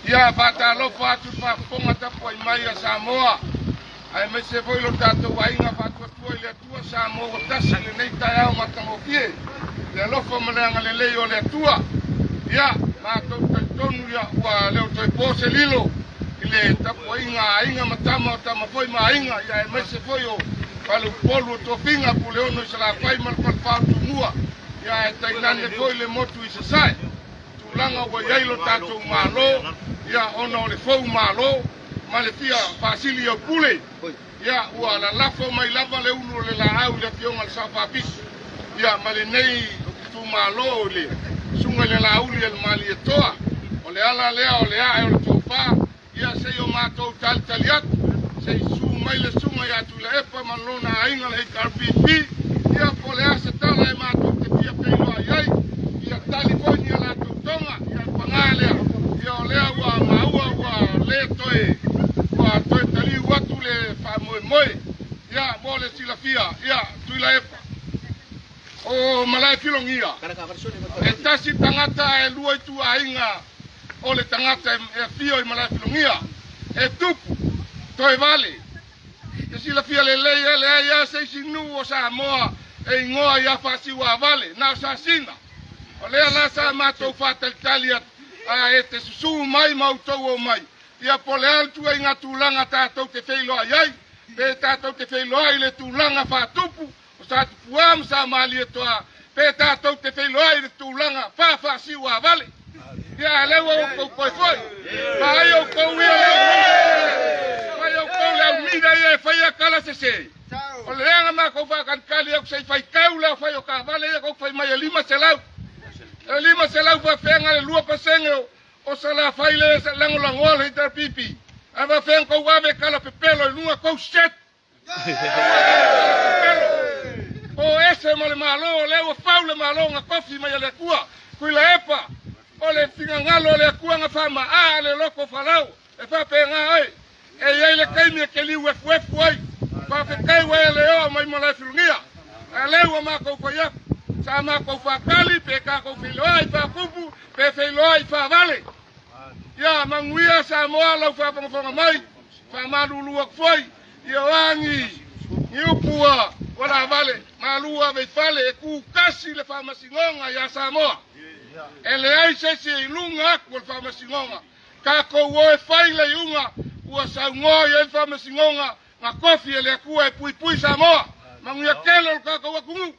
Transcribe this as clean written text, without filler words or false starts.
Ia faatalofa atu i le faafofoga tapuai mai a Samoa, aemaise foi lo tatou aiga faatuatua i le Atua Samoa ua tasi i lenei taeao matagofie, le alofa ma le agalelei o le Atua. Ia, matou talitonu ia ua le o toe po se lilo i le tapuaiga a aiga ma tama o tama foi ma aiga, ia aemaise foi o faleupolu o tofiga Puleono i Salafai ma le Falefa o Tumua, ia ae tainane foi le motu i Sasae. Tulaga ua i ai lo tatou Malo, ia ona o le fou Malo ma le fia faasili au pule, ia ua lalafo mai lava le ulu o le laau i le afioga i le Sao Faapito, ia ma lenei itumalo i le susuga i le Laauli a le Malietoa. O le ala lea o le ae o le tofa, ia se i o matou talitali atu, se i susu mai le susuga ia Tuilaepa ma lona aiga le HRPP, ia po o le a se tala e matou te fia feiloai ai, ia tali foi ni a latou toga, ia paga lea, ia o lea ua maua ua le toe, ua toe taliu atu le faamoemoe, ia mo le silafia, ia Tuilaepa. O Malae Filogia, e tasi tagata e lua ituaiga o le tagata e afio i Malae Filogia, e tupu, toe vale. E silafia lelei e leai lava se isi nuu o Samoa e igoa ia Faasiuavale, na o Sasina. O lea la sa matou faatalitali atu, a e te susū mai ma outou omai, ia po o le a le ituaiga tulaga tatou te feiloai ai, pe tatou te feiloai i le tulaga faatupu, o Sa Tupua ma Sa Malietoa, pe tatou te feiloai i le tulaga faafaasiuavale. Ia, a lea ua outou toe foi. Vaai outou ia le Vaai outou le aumida ia e faia tala sese. O le leaga matou faatalitali atu se i faitau le fai o taavale ia tou fai mai e 500. E 500 faafeaga le 2% o Salafai le lagolagoa le HRPP. Ae faafeaga tou ave tala pepelo i luga tou set. O ese ma le Malo, o lea ua fau le Malo na tofi mai e le Atua. Tuilaepa, o le finagalo o le Atua na faamaa le loto Farao, e faapena oe. E i ai le taimi e te liu efuefu ai, faafetai ua e le oo mai Malaefilogia. A lea ua matou fai atu, sa matou faatali pe tatou feiloai faatupu, pe feiloai faavale. Ia manuia Samoa lau faafogafoga mai, faamalulu atu foi, ia o a ni ni upu ua lavale, malu ave i fale e tutasi le faamasinoga ia Samoa. E leai se isi e i luga atu o le faamasinoga. Tatou o e fai le iuga ua saunoa i ai le faamasinoga na tofi e le Atua e puipui Samoa. Manuia tele o le tatou atunuu.